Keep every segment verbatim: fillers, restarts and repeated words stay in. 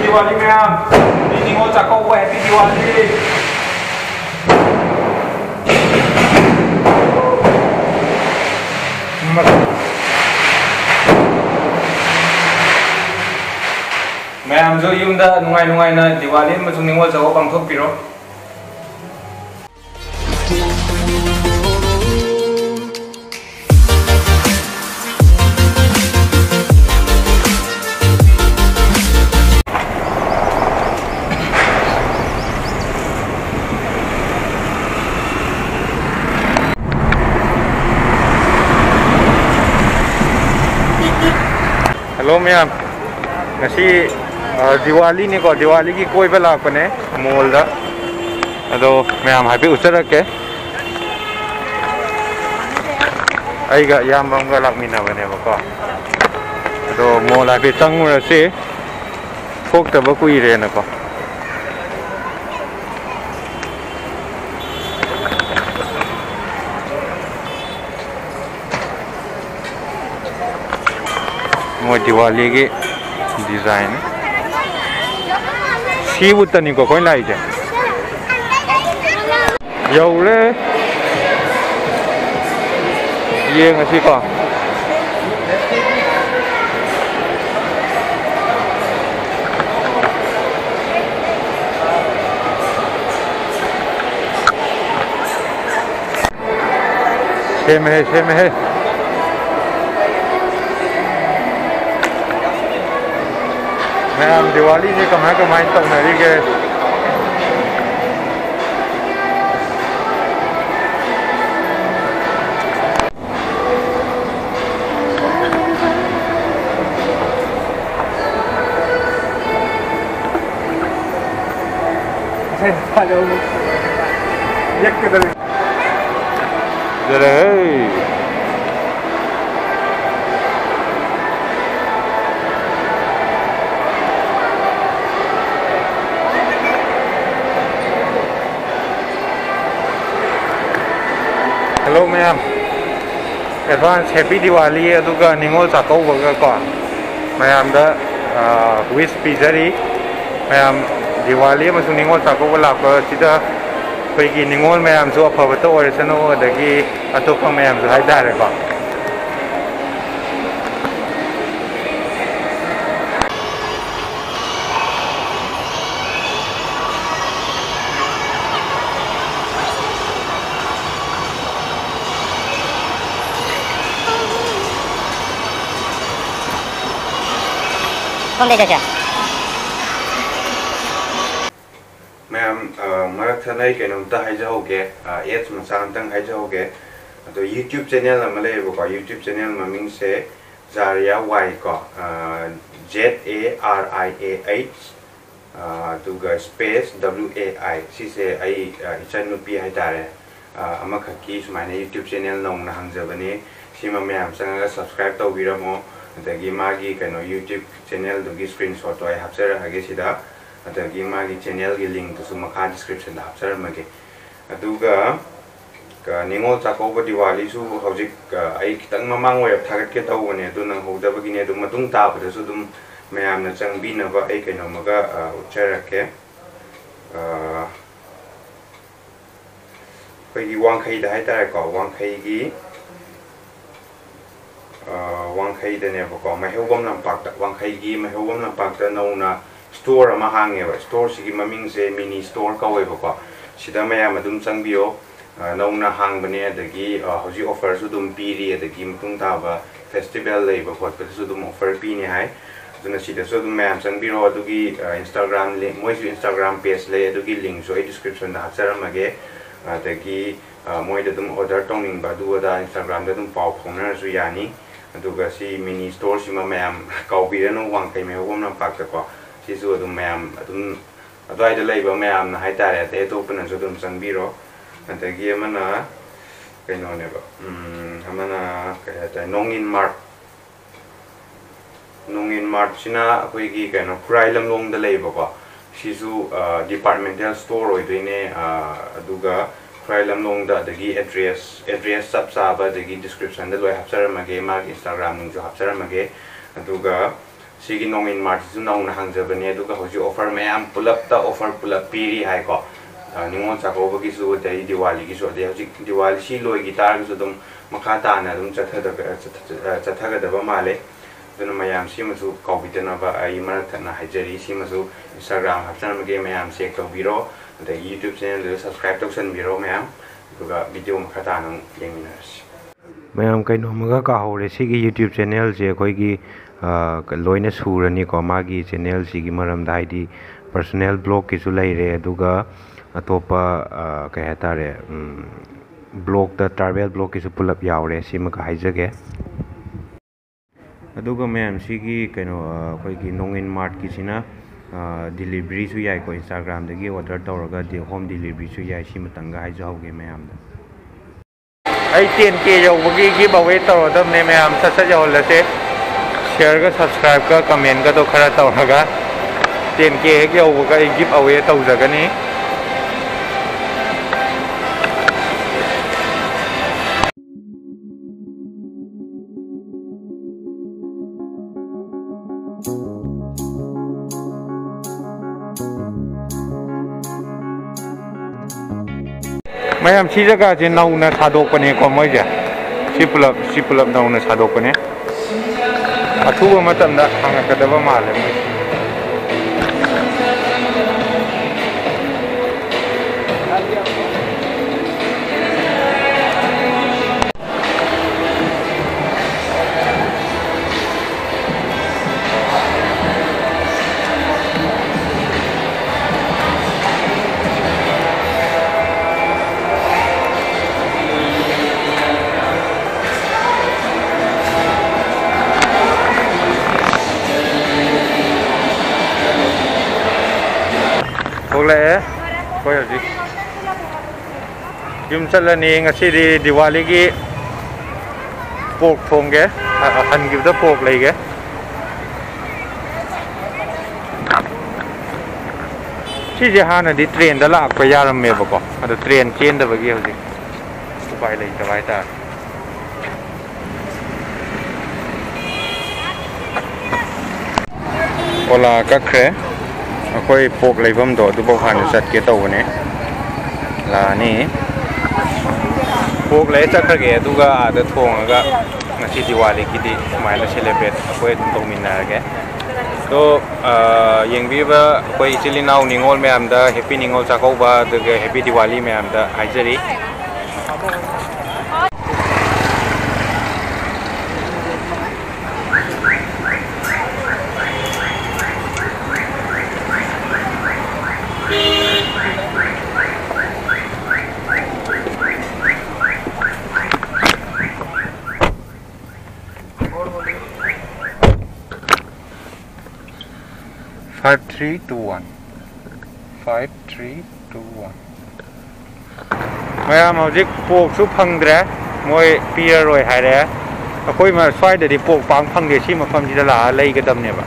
Diwali ꯃꯌꯥꯝ, Ningol Chakkouba, Happy Diwali꯫ ꯃꯌꯥꯝꯁꯨ ꯌꯨꯝꯗ ꯅꯨꯡꯉꯥꯏ ꯅꯨꯡꯉꯥꯏꯅ ꯗꯤꯋꯥꯂꯤ ꯑꯃꯁꯨꯡ ꯅꯤꯉꯣꯜ ꯆꯥꯛꯀꯧꯕ ꯄꯥꯡꯊꯣꯛꯄꯤꯔꯣ꯫ Hello ꯃꯌꯥꯝ, ꯉꯁꯤ, ꯑ, ꯗꯤꯋꯥꯂꯤꯅꯤꯀꯣ, ꯗꯤꯋꯥꯂꯤꯒꯤ ꯀꯣꯏꯕ ꯂꯥꯛꯄꯅꯦ ꯃꯣꯜꯗ꯫ ꯑꯗꯣ ꯃꯌꯥꯝ ꯍꯥꯏꯐꯦꯠ ꯎꯠꯆꯔꯛꯀꯦ꯫ ꯑꯩꯒ ꯏꯌꯥꯝꯕ ꯑꯃꯒ ꯂꯥꯛꯃꯤꯟꯅꯕꯅꯦꯕꯀꯣ꯫ ꯑꯗꯣ ꯃꯣꯜ ꯍꯥꯏꯐꯦꯠ ꯆꯪꯉꯨꯔꯁꯤ꯫ ꯊꯣꯛꯇꯕ ꯀꯨꯏꯔꯦꯅꯀꯣ꯫ ꯃꯣꯏ ꯗꯤꯋꯥꯂꯤꯒꯤ design꯫ ꯁꯤ ꯎꯠꯇꯅꯤꯀꯣ ꯑꯩꯈꯣꯏꯅ ꯂꯥꯛꯏꯁꯦ꯫ ꯌꯧꯔꯦ꯫ ꯌꯦꯡꯉꯁꯤꯀꯣ꯫ ꯁꯦꯝꯃꯦꯍꯦ, ꯁꯦꯝꯃꯦꯍꯦ꯫ ꯃꯌꯥꯝ ꯗꯤꯋꯥꯂꯤꯁꯦ ꯀꯃꯥꯏ ꯀꯃꯥꯏ ꯇꯧꯅꯔꯤꯒꯦ? ꯌꯦꯛꯀꯗꯧꯔꯤ꯫ ꯐꯖꯔꯦꯍꯦ꯫ Hello ꯃꯌꯥꯝ, advance Happy Diwali ꯑꯗꯨꯒ ꯅꯤꯉꯣꯜ ꯆꯥꯛꯀꯧꯕꯒ ꯀꯣ ꯃꯌꯥꯝꯗ, ꯑ, wish ꯄꯤꯖꯔꯤ꯫ ꯃꯌꯥꯝ, ꯗꯤꯋꯥꯂꯤ ꯑꯃꯁꯨꯡ ꯅꯤꯉꯣꯜ ꯆꯥꯛꯀꯧꯕ ꯂꯥꯛꯄ ꯑꯁꯤꯗ ꯑꯩꯈꯣꯏꯒꯤ ꯅꯤꯉꯣꯜ ꯃꯌꯥꯝꯁꯨ ꯑꯐꯕꯇ ꯑꯣꯏꯔꯁꯅꯨ, ꯑꯗꯒꯤ ꯑꯇꯣꯞꯄ ꯃꯌꯥꯝꯁꯨ ꯍꯥꯏꯇꯥꯔꯦꯀꯣ꯫ ꯁꯣꯝꯗꯩ ꯆꯠꯁꯦ꯫ ꯃꯌꯥꯝ, ꯑ, ꯃꯔꯛ ꯊꯠꯅ ꯑꯩ ꯀꯩꯅꯣꯝꯇ ꯍꯥꯏꯖꯍꯧꯒꯦ, ꯑ, ads ꯃꯆꯥ ꯑꯝꯇꯪ ꯍꯥꯏꯖꯍꯧꯒꯦ꯫ ꯑꯗꯣ YouTube channel ꯑꯃ ꯂꯩꯌꯦꯕꯀꯣ, YouTube channel ꯃꯃꯤꯡꯁꯦ ꯖꯥꯔꯤꯌꯥ ꯋꯥꯏ ꯀꯣ, ꯑ, Z A R I A H, ꯑ, ꯑꯗꯨꯒ space W A I꯫ ꯁꯤꯁꯦ ꯑꯩ, ꯑ, ꯏꯆꯟꯅꯨꯄꯤ ꯍꯥꯏꯇꯥꯔꯦ, ꯑ, ꯑꯃꯈꯛꯀꯤ ꯁꯨꯃꯥꯏꯅ YouTube channel ꯅꯧꯅ ꯍꯥꯡꯖꯕꯅꯦ꯫ ꯁꯤꯃ ꯃꯌꯥꯝ ꯆꯪꯉꯒ subscribe ꯇꯧꯕꯤꯔꯝꯃꯣ꯫ ꯑꯗꯒꯤ ꯃꯥꯒꯤ ꯀꯩꯅꯣ YouTube channelꯗꯨꯒꯤ screenshotꯇꯣ ꯑꯩ ꯍꯥꯞꯆꯔꯛꯑꯒꯦ ꯁꯤꯗ꯫ ꯑꯗꯒꯤ ꯃꯥꯒꯤ channelꯒꯤ linkꯇꯨꯁꯨ ꯃꯈꯥ descriptionꯗ ꯍꯥꯞꯆꯔꯝꯃꯒꯦ꯫ ꯑꯗꯨꯒ, ꯀ-, ꯅꯤꯉꯣꯜ ꯆꯥꯛꯀꯧꯕ, ꯗꯤꯋꯥꯂꯤꯁꯨ ꯍꯧꯖꯤꯛ, ꯀ-, ꯑꯩ ꯈꯤꯇꯪ ꯃꯃꯥꯡ ꯑꯣꯏꯔꯞ ꯊꯥꯒꯠꯀꯦ ꯇꯧꯕꯅꯦ, ꯑꯗꯨ ꯅꯪꯍꯧꯗꯕꯒꯤꯅꯦ꯫ ꯑꯗꯨ ꯃꯇꯨꯡ ꯇꯥꯕꯗꯁꯨ ꯑꯗꯨꯝ ꯃꯌꯥꯝꯅ ꯆꯪꯕꯤꯅꯕ ꯑꯩ ꯀꯩꯅꯣꯝꯃꯒ, ꯑ, ꯎꯠꯆꯔꯛꯀꯦ꯫ ꯑ, ꯑꯩꯈꯣꯏꯒꯤ ꯋꯥꯡꯈꯩꯗ ꯍꯥꯏꯇꯥꯔꯦꯀꯣ, ꯋꯥꯡꯈꯩꯒꯤ, ꯑ, ꯋꯥꯡꯈꯩꯗꯅꯦꯕꯀꯣ, ꯃꯩꯍꯧꯕꯝ ꯂꯝꯄꯥꯛꯇ, ꯋꯥꯡꯈꯩꯒꯤ ꯃꯩꯍꯧꯕꯝ ꯂꯝꯄꯥꯛꯇ ꯅꯧꯅ store ꯑꯃ ꯍꯥꯡꯉꯦꯕ꯫ Storeꯁꯤꯒꯤ ꯃꯃꯤꯡꯁꯦ mini store ꯀꯧꯋꯦꯕꯀꯣ꯫ ꯁꯤꯗ ꯃꯌꯥꯝ ꯑꯗꯨꯝ ꯆꯪꯕꯤꯌꯣ꯫ ꯑ, ꯅꯧꯅ ꯍꯥꯡꯕꯅꯦ, ꯑꯗꯒꯤ, ꯑ, ꯍꯧꯖꯤꯛ offerꯁꯨ ꯑꯗꯨꯝ ꯄꯤꯔꯤ, ꯑꯗꯒꯤ ꯃꯇꯨꯡ ꯇꯥꯕ festival ꯂꯩꯕ ꯈꯣꯠꯄꯗꯁꯨ ꯑꯗꯨꯝ offer ꯄꯤꯅꯤ ꯍꯥꯏ꯫ ꯑꯗꯨꯅ ꯁꯤꯗꯁꯨ ꯑꯗꯨꯝ ꯃꯌꯥꯝ ꯆꯪꯕꯤꯔꯣ꯫ ꯑꯗꯨꯒꯤ, ꯑ, Instagram link, ꯃꯣꯏꯁꯨ Instagram page ꯂꯩ, ꯑꯗꯨꯒꯤ linkꯁꯨ ꯑꯩ descriptionꯗ ꯍꯥꯞꯆꯔꯝꯃꯒꯦ꯫ ꯑꯗꯒꯤ, ꯑ, ꯃꯣꯏꯗ ꯑꯗꯨꯝ order ꯇꯧꯅꯤꯡꯕ ꯑꯗꯨ ꯑꯗꯥ Instagramꯗ ꯑꯗꯨꯝ ꯄꯥꯎ ꯐꯥꯎꯅꯔꯁꯨ ꯌꯥꯅꯤ꯫ ꯑꯗꯨꯒ ꯁꯤ mini storeꯁꯤꯃ ꯃꯌꯥꯝ ꯀꯥꯎꯕꯤꯔꯅꯨ, ꯋꯥꯡꯈꯩ ꯃꯩꯍꯧꯕꯝ ꯂꯝꯄꯥꯛꯇꯀꯣ꯫ ꯁꯤꯁꯨ ꯑꯗꯨꯝ ꯃꯌꯥꯝ ꯑꯗꯨꯝ ꯑꯗꯨꯋꯥꯏꯗ ꯂꯩꯕ ꯃꯌꯥꯝꯅ ꯍꯥꯏꯇꯥꯔꯦ, ꯑꯇꯩ ꯑꯇꯣꯞꯄꯅꯁꯨ ꯑꯗꯨꯝ ꯆꯪꯕꯤꯔꯣ꯫ ꯑꯗꯒꯤ ꯑꯃꯅ ꯀꯩꯅꯣꯅꯦꯕ, ꯎꯝ, ꯑꯃꯅ ꯀꯩ ꯍꯥꯏꯇꯥꯔꯦ, ꯅꯣꯡꯏꯟ ꯃꯥꯔꯠ꯫ ꯅꯣꯡꯏꯟ ꯃꯥꯔꯠꯁꯤꯅ ꯑꯩꯈꯣꯏꯒꯤ ꯀꯩꯅꯣ, ꯈꯨꯔꯥꯏ ꯂꯝꯂꯣꯡꯗ ꯂꯩꯕꯀꯣ꯫ ꯁꯤꯁꯨ, ꯑ, departmental store ꯑꯣꯏꯗꯣꯏꯅꯦ꯫ ꯑ, ꯑꯗꯨꯒ ꯈꯨꯔꯥꯏ ꯂꯝꯂꯣꯡꯗ, ꯑꯗꯒꯤ address, address ꯆꯞ ꯆꯥꯕ, ꯑꯗꯒꯤ descriptionꯗ ꯂꯣꯏ ꯍꯥꯞꯆꯔꯝꯃꯒꯦ, ꯃꯥꯒꯤ Instagram linkꯁꯨ ꯍꯥꯞꯆꯔꯝꯃꯒꯦ꯫ ꯑꯗꯨꯒ ꯁꯤꯒꯤ ꯅꯣꯡꯏꯟ ꯃꯥꯔꯠꯁꯤꯁꯨ ꯅꯧꯅ ꯍꯥꯡꯖꯕꯅꯦ, ꯑꯗꯨꯒ ꯍꯧꯖꯤꯛ ꯑꯣꯐꯔ ꯃꯌꯥꯝ ꯄꯨꯂꯞꯇ ꯑꯣꯐꯔ ꯄꯨꯂꯞ ꯄꯤꯔꯤ ꯍꯥꯏꯀꯣ꯫ ꯑ, ꯅꯤꯉꯣꯜ ꯆꯥꯛꯀꯧꯕꯒꯤꯁꯨ, ꯑꯗꯩ ꯗꯤꯋꯥꯂꯤꯒꯤꯁꯨ, ꯑꯗꯩ ꯍꯧꯖꯤꯛ ꯗꯤꯋꯥꯂꯤ ꯁꯤ ꯂꯣꯏꯈꯤ ꯇꯥꯔꯒꯁꯨ ꯑꯗꯨꯝ ꯃꯈꯥ ꯇꯥꯅ ꯑꯗꯨꯝ ꯆꯠꯊꯗꯕ-, ꯆꯠꯊ-, ꯆꯠꯊꯒꯗꯕ ꯃꯥꯜꯂꯦ꯫ ꯑꯗꯨꯅ ꯃꯌꯥꯝ ꯁꯤꯃꯁꯨ ꯀꯥꯎꯕꯤꯗꯅꯕ ꯑꯩ ꯃꯔꯛ ꯊꯠꯅ ꯍꯥꯏꯖꯔꯤ꯫ ꯁꯤꯃꯁꯨ Instagram ꯍꯥꯞꯆꯔꯝꯃꯒꯦ, ꯃꯌꯥꯝ ꯆꯦꯛ ꯇꯧꯕꯤꯔꯣ꯫ ꯑꯗꯒꯤ YouTube ꯆꯦꯅꯦꯜꯗꯨꯁꯨ subscribe ꯇꯧꯁꯟꯕꯤꯔꯣ ꯃꯌꯥꯝ꯫ ꯑꯗꯨꯒ ꯚꯤꯗꯤꯑꯣ ꯃꯈꯥ ꯇꯥꯅ ꯑꯃꯨꯛ ꯌꯦꯡꯃꯤꯟꯅꯔꯁꯤ꯫ ꯃꯌꯥꯝ, ꯀꯩꯅꯣꯝꯃꯒ ꯀꯥꯎꯍꯧꯔꯦ꯫ ꯁꯤꯒꯤ YouTube ꯆꯦꯅꯦꯜꯁꯦ ꯑꯩꯈꯣꯏꯒꯤ, ꯑ, ꯂꯣꯏꯅ ꯁꯨꯔꯅꯤꯀꯣ ꯃꯥꯒꯤ ꯆꯦꯅꯦꯜꯁꯤꯒꯤ ꯃꯔꯝꯗ, ꯍꯥꯏꯗꯤ personal vlogꯀꯤꯁꯨ ꯂꯩꯔꯦ, ꯑꯗꯨꯒ ꯑꯇꯣꯞꯄ, ꯑ, ꯀꯩ ꯍꯥꯏꯇꯥꯔꯦ, ꯎꯝ, vlogꯇ travel vlogꯀꯤꯁꯨ ꯄꯨꯂꯞ ꯌꯥꯎꯔꯦ꯫ ꯁꯤꯃꯒ ꯍꯥꯏꯖꯒꯦ꯫ ꯑꯗꯨꯒ ꯃꯌꯥꯝ, ꯁꯤꯒꯤ ꯀꯩꯅꯣ, ꯑ, ꯑꯩꯈꯣꯏꯒꯤ ꯅꯣꯡꯏꯟ ꯃꯥꯔꯠꯀꯤꯁꯤꯅ, ꯑ, deliveryꯁꯨ ꯌꯥꯏꯀꯣ꯫ Instagramꯗꯒꯤ order ꯇꯧꯔꯒ ꯗꯤ-, home deliveryꯁꯨ ꯌꯥꯏ꯫ ꯁꯤꯃꯇꯪꯒ ꯍꯥꯏꯖꯍꯧꯒꯦ ꯃꯌꯥꯝꯗ꯫ ꯑꯩ ten K ꯌꯧꯕꯒꯤ give away ꯇꯧꯔꯗꯕꯅꯦ ꯃꯌꯥꯝ, ꯁꯠ ꯁꯠ ꯌꯧꯍꯜꯂꯁꯦ꯫ Shareꯒ subscribeꯒ commentꯒꯗꯣ ꯈꯔ ꯇꯧꯔꯒ ten K ꯍꯦꯛ ꯌꯧꯕꯒ ꯑꯩ give away ꯇꯧꯖꯒꯅꯤ꯫ ꯃꯌꯥꯝ, ꯁꯤ ꯖꯒꯥꯁꯦ ꯅꯧꯅ ꯁꯥꯗꯣꯛꯄꯅꯦꯀꯣ ꯃꯣꯏꯁꯦ꯫ ꯁꯤ ꯄꯨꯂꯞ, ꯁꯤ ꯄꯨꯂꯞ ꯅꯧꯅ ꯁꯥꯗꯣꯛꯄꯅꯦ꯫ ꯑꯊꯨꯕ ꯃꯇꯝꯗ ꯍꯥꯡꯉꯛꯀꯗꯕ ꯃꯥꯜꯂꯦ ꯃꯣꯏꯁꯦ꯫ ꯊꯣꯛꯂꯛꯑꯦ ꯑꯩꯈꯣꯏ ꯍꯧꯖꯤꯛ꯫ ꯌꯨꯝ ꯆꯠꯂꯅꯤ꯫ ꯉꯁꯤꯗꯤ ꯗꯤꯋꯥꯂꯤꯒꯤ pork ꯊꯣꯡꯒꯦ꯫ ꯑ-, ꯍꯟꯈꯤꯕꯗ pork ꯂꯩꯒꯦ꯫ ꯁꯤꯁꯦ ꯍꯥꯟꯅꯗꯤ trainꯗ ꯂꯥꯛꯄ ꯌꯥꯔꯝꯃꯦꯕꯀꯣ, ꯑꯗꯣ train ꯆꯦꯟꯗꯕꯒꯤ ꯍꯧꯖꯤꯛ ꯎꯄꯥꯏ ꯂꯩꯇꯕ ꯍꯥꯏꯇꯥꯔꯦ꯫ ꯑꯣꯂꯥ ꯀꯛꯈ꯭ꯔꯦ꯫ ꯑꯩꯈꯣꯏ ꯄꯣꯛ ꯂꯩꯐꯝꯗꯣ ꯑꯗꯨꯐꯥꯎ ꯍꯥꯟꯅ ꯆꯠꯀꯦ ꯇꯧꯕꯅꯦ꯫ ꯂꯥꯛꯑꯅꯤ꯫ ꯄꯣꯛ ꯂꯩꯔ ꯆꯠꯈ꯭ꯔꯒꯦ, ꯑꯗꯨꯒ ꯑꯥꯗ ꯊꯣꯡꯉꯒ ꯉꯁꯤ ꯗꯤꯋꯥꯂꯤꯒꯤꯗꯤ ꯁꯨꯃꯥꯏꯅ ꯁꯦꯂꯦꯕ꯭ꯔꯦꯠ ꯑꯩꯈꯣꯏ ꯑꯗꯨꯝ ꯇꯧꯃꯤꯟꯅꯔꯒꯦ꯫ ꯑꯗꯣ, ꯑ, ꯌꯦꯡꯕꯤꯕ ꯑꯩꯈꯣꯏ ꯏꯆꯤꯜ ꯏꯅꯥꯎ ꯅꯤꯉꯣꯜ ꯃꯌꯥꯝꯗ ꯍꯦꯄꯤ ꯅꯤꯉꯣꯜ ꯆꯥꯛꯀꯧꯕ ꯑꯗꯨꯒ ꯍꯦꯄꯤ ꯗꯤꯋꯥꯂꯤ ꯃꯌꯥꯝꯗ ꯍꯥꯏꯖꯔꯤ꯫ Five three two one. Five three two one. ꯃꯌꯥꯝ, ꯍꯧꯖꯤꯛ ꯄꯣꯛꯁꯨ ꯐꯪꯗ꯭ꯔꯦ, ꯃꯣꯏ ꯄꯤꯔꯔꯣꯏ ꯍꯥꯏꯔꯦ꯫ ꯑꯩꯈꯣꯏ ꯃ-, ꯁ꯭ꯋꯥꯏꯗꯗꯤ ꯄꯣꯛ ꯄꯥꯡ ꯐꯪꯗꯦ, ꯁꯤ ꯃꯐꯝꯁꯤꯗ ꯂꯥꯛꯑ ꯂꯩꯒꯗꯕꯅꯦꯕ꯫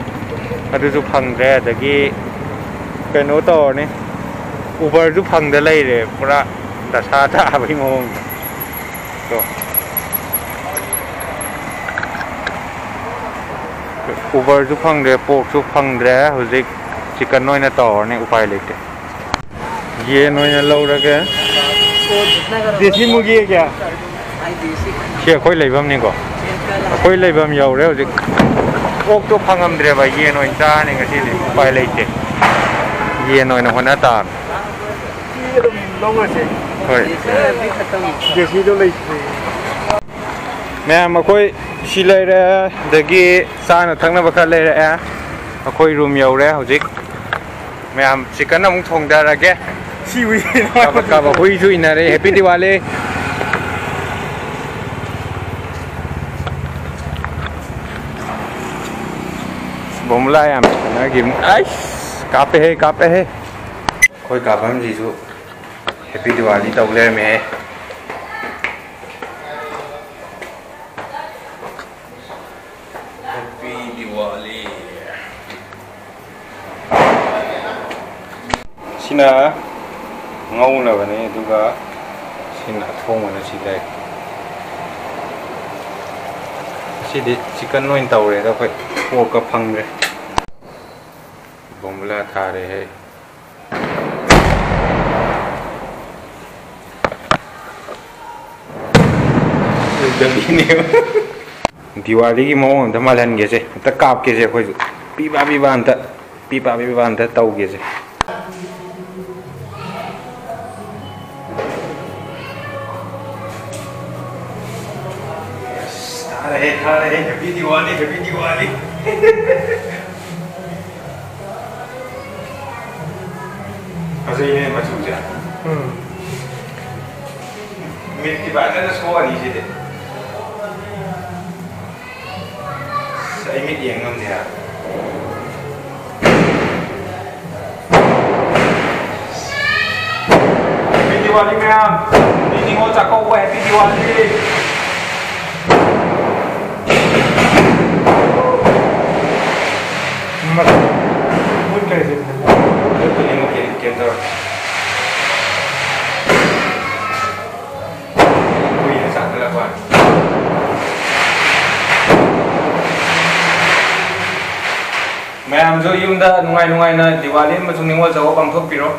ꯑꯗꯨꯁꯨ ꯐꯪꯗ꯭ꯔꯦ, ꯑꯗꯒꯤ ꯀꯩꯅꯣ ꯇꯧꯔꯅꯤ, ꯎꯕꯔꯁꯨ ꯐꯪꯗ ꯂꯩꯔꯦ, ꯄꯨꯔꯥ ꯗꯁꯥ ꯇꯥꯕꯒꯤ ꯃꯑꯣꯡꯗ꯫ ꯇꯣ꯫ ꯎꯕꯔꯁꯨ ꯐꯪꯗ꯭ꯔꯦ, ꯄꯣꯛꯁꯨ ꯐꯪꯗ꯭ꯔꯦ, ꯍꯧꯖꯤꯛ ꯆꯤꯀꯟ ꯑꯣꯏꯅ ꯇꯧꯔꯅꯤ, ꯎꯄꯥꯏ ꯂꯩꯇꯦ꯫ ꯌꯦꯟ ꯑꯣꯏꯅ ꯂꯧꯔꯒꯦ꯫ ꯗꯦꯁꯤ ꯃꯨꯔꯒꯤ ꯍꯦ ꯀꯌꯥ? ꯁꯤ ꯑꯩꯈꯣꯏ ꯂꯩꯐꯝꯅꯤꯀꯣ, ꯑꯩꯈꯣꯏ ꯂꯩꯐꯝ ꯌꯧꯔꯦ ꯍꯧꯖꯤꯛ꯫ ꯑꯣꯛꯇꯣ ꯐꯪꯉꯝꯗ꯭ꯔꯦꯕ, ꯌꯦꯟ ꯑꯣꯏꯅ ꯆꯥꯔꯅꯤ ꯉꯁꯤꯗꯤ, ꯎꯄꯥꯏ ꯂꯩꯇꯦ꯫ ꯌꯦꯟ ꯑꯣꯏꯅ ꯍꯣꯠꯅ ꯇꯥꯕꯅꯤ꯫ ꯁꯤ ꯑꯗꯨꯝ ꯂꯧꯔꯁꯦ꯫ ꯍꯣꯏ꯫ ꯗꯦꯁꯤꯗꯣ ꯂꯩꯇ꯭ꯔꯦ꯫ ꯃꯌꯥꯝ, ꯑꯩꯈꯣꯏ ꯁꯤ ꯂꯩꯔꯦ, ꯑꯗꯒꯤ ꯆꯥꯅ ꯊꯛꯅꯕ ꯈꯔ ꯂꯩꯔꯛꯑꯦ꯫ ꯑꯩꯈꯣꯏ ꯔꯨꯝ ꯌꯧꯔꯦ ꯍꯧꯖꯤꯛ꯫ ꯃꯌꯥꯝ, ꯆꯤꯀꯟ ꯑꯃꯨꯛ ꯊꯣꯡꯊꯔꯒꯦ꯫ ꯁꯤ ꯎꯏ꯫ ꯀꯥꯕꯛ ꯀꯥꯕꯛ ꯍꯨꯏꯁꯨ ꯏꯟꯅꯔꯦ꯫ ꯍꯦꯄꯤ ꯗꯤꯋꯥꯂꯤ꯫ ꯕꯣꯝꯕꯨꯂꯥ ꯌꯥꯝ ꯁꯥꯟꯅꯈꯤꯕꯅꯤ꯫ ꯑꯩꯁ! ꯀꯥꯞꯄꯦꯍꯦ, ꯀꯥꯞꯄꯦꯍꯦ꯫ ꯑꯩꯈꯣꯏ ꯀꯥꯐꯝꯁꯤꯁꯨ ꯍꯦꯄꯤ ꯗꯤꯋꯥꯂꯤ ꯇꯧ ꯂꯩꯔꯝꯃꯦꯍꯦ꯫ ꯍꯦꯄꯤ ꯗꯤꯋꯥꯂꯤ꯫ ꯁꯤꯅ ꯉꯧꯅꯕꯅꯦ, ꯑꯗꯨꯒ ꯁꯤꯅ ꯑꯊꯣꯡꯕꯅ ꯁꯤ ꯂꯩ꯫ ꯁꯤꯗꯤ ꯆꯤꯀꯟ ꯑꯣꯏꯅ ꯇꯧꯔꯦꯗ ꯑꯩꯈꯣꯏ, ꯄꯣꯔꯛꯀ ꯐꯪꯗ꯭ꯔꯦ꯫ ꯕꯣꯝꯕꯨꯂꯥ ꯊꯥꯔꯦꯍꯦ꯫ ꯗꯤꯋꯥꯂꯤꯒꯤ ꯃꯑꯣꯡ ꯑꯝꯇ ꯃꯥꯜꯍꯟꯒꯦꯁꯦ, ꯑꯝꯇ ꯀꯥꯞꯀꯦꯁꯦ ꯑꯩꯈꯣꯏꯁꯨ꯫ ꯄꯤꯕꯥ ꯄꯤꯕꯥ ꯑꯝꯇ, ꯄꯤꯕꯥ ꯄꯤꯕꯥ ꯑꯝꯇ ꯇꯧꯒꯦꯁꯦ꯫ ꯊꯥꯔꯦꯍꯦ, ꯊꯥꯔꯦꯍꯦ, Happy Diwali, Happy Diwali꯫ ꯐꯖꯩꯅꯦ ꯃꯆꯨꯁꯦ꯫ ꯎꯝ꯫ ꯃꯤꯠꯇꯤ ꯐꯖꯅ ꯁꯣꯛꯑꯅꯤ ꯁꯤꯗꯤ꯫ ꯑꯁ, ꯑꯩ ꯃꯤꯠ ꯌꯦꯡ ꯉꯝꯗꯦ ꯍꯥꯏꯕ꯫ Happy Diwali ꯃꯌꯥꯝ! ꯃꯤ ꯅꯤꯉꯣꯜ ꯆꯥꯛꯀꯧꯕ Happy Diwali! ꯃꯁ-, ꯃꯨꯠꯈ꯭ꯔꯦ ꯁꯤꯗꯤ꯫ ꯃꯨꯠꯄꯅꯤ, ꯃꯨꯠꯈꯤꯅꯤ, ꯀꯩꯝ ꯇꯧꯔꯣꯏ꯫ ꯀꯨꯏꯅ ꯆꯥꯛꯈꯠꯂꯛꯄ꯫ ꯃꯌꯥꯝꯁꯨ ꯌꯨꯝꯗ ꯅꯨꯡꯉꯥꯏ ꯅꯨꯡꯉꯥꯏꯅ ꯗꯤꯋꯥꯂꯤ ꯑꯃꯁꯨꯡ ꯅꯤꯉꯣꯜ ꯆꯥꯛꯀꯧꯕ ꯄꯥꯡꯊꯣꯛꯄꯤꯔꯣ꯫